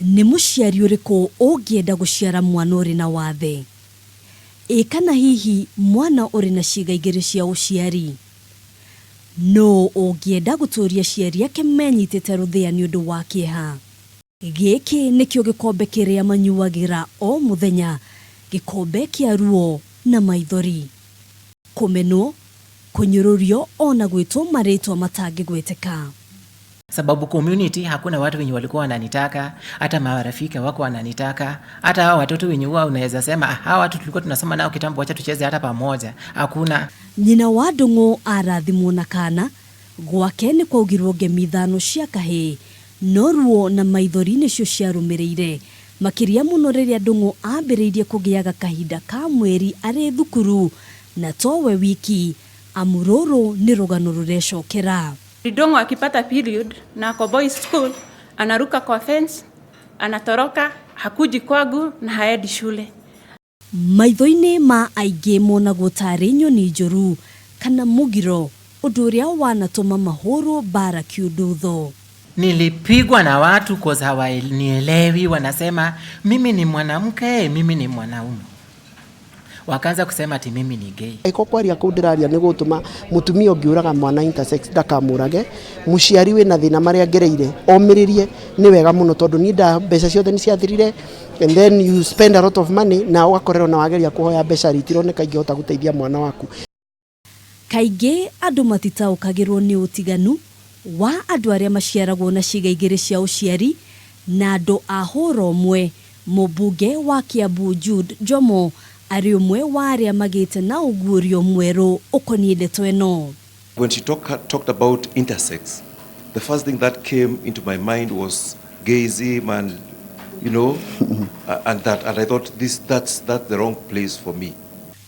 Nĩ mũciari ũrĩkũ ũngĩenda gũciara mwana ũrĩ na wathe? Ĩ kana hihi mwana ũrĩ na ciĩga igĩrĩ cia ũciari? Nũũ ũngĩenda gũtũũria aciari ake menyitĩte rũthĩa nĩ ũndũ wa kĩeha? Gĩkĩ nĩkĩo gĩkombe kĩrĩa manyuagĩra o mũthenya, gĩkombe kĩa ruo na maithori. Kũmenwo, kũnyũrũrio o na gwĩtwo marĩĩtwa matangĩgweteka. Sababu community hakuna watu wenye walikuwa wananitaka, hata marafiki wako wananitaka, hata hawa watoto wenye huwa unaweza sema, "Ah, hawa watu tulikuwa tunasoma nao kitambo, wacha tucheze hata pamoja," hakuna. Nyina wa Ndung'u arathimwo na kana, gwake nĩ kwaugirwo ngemi ithano cia kahĩĩ, no ruo na maithori nĩcio ciarũmĩrĩire, makĩria mũno rĩrĩa Ndung'u ambĩrĩirie kũgĩaga kahinda ka mweri arĩ thukuru, na towe wiki, amu rũrũ nĩ rũgano rũrecokera. Ndung'u akipata period na ako boys school, anaruka kwa fence, anatoroka, hakuji kwangu na haendi shule. Maitho-inĩ ma aingĩ monagwo tarĩ nyoni njũru kana mũgiro, ũndũ ũrĩa wanatũma mahũrwo mbara kiundutho. Nilipigwa na watu cause hawanielewi, wanasema mimi ni mwanamke, mimi ni mwanaume. Wakaanza kusema ati mimi ni gay. Iko kwaria kuu ndĩraria nĩ gũtũma mũtumia ũngĩũraga mwana intersex ndakamũrage, mũciari wĩna thĩna marĩa ngereire omĩrĩrie, nĩ wega mũno tondũ niĩ nda mbeca ciothe nĩ ciathirire, and then you spend a lot of money na ũgakorerwo na wageria kũhoya mbeca ritironeka ingĩhota gũteithia mwana waku. Kaingĩ andũ matitaũkagĩrwo nĩ ũtiganu wa andũ arĩa maciaragwo na ciĩga igĩrĩ cia ũciari na andũ a hũra ũmwe. Mũmbunge wa Kiambu Jude Njomo arĩ ũmwe wa arĩa magĩte na ũguũrio mwerũ ũkoniĩ ndeto ĩno. When she talked about intersex, the first thing that came into my mind was gayism and that, and I thought that's the wrong place for me.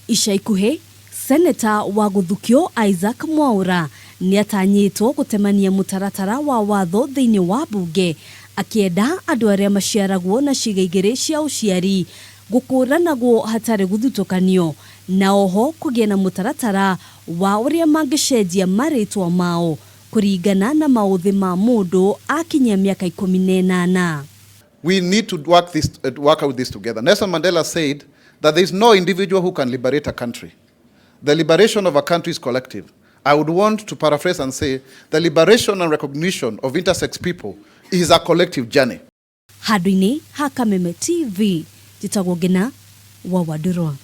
Ica ikuhĩ Seneta wa Gũthukio Isaac Mwaura nĩ atanyĩtwo gũtemania mũtaratara wa watho thĩinĩ wa mbunge, akĩenda andũ arĩa maciaragwo na ciĩga igĩrĩ cia ũciari gũkũranagwo hatarĩ gũthutũkanio, na oho kũgĩa na mũtaratara wa ũrĩa mangĩcenjia marĩtwa mao kũringana na maũthĩ ma mũndũ akinyia mĩaka 18. We need to work out this together. Nelson Mandela said that there is no individual who can liberate a country. The liberation of a country is collective. I would want to paraphrase and say the liberation and recognition of intersex people is a collective journey. Handũ-inĩ ha Kameme TV, njĩtagwo Ngina wa Wandũrwa.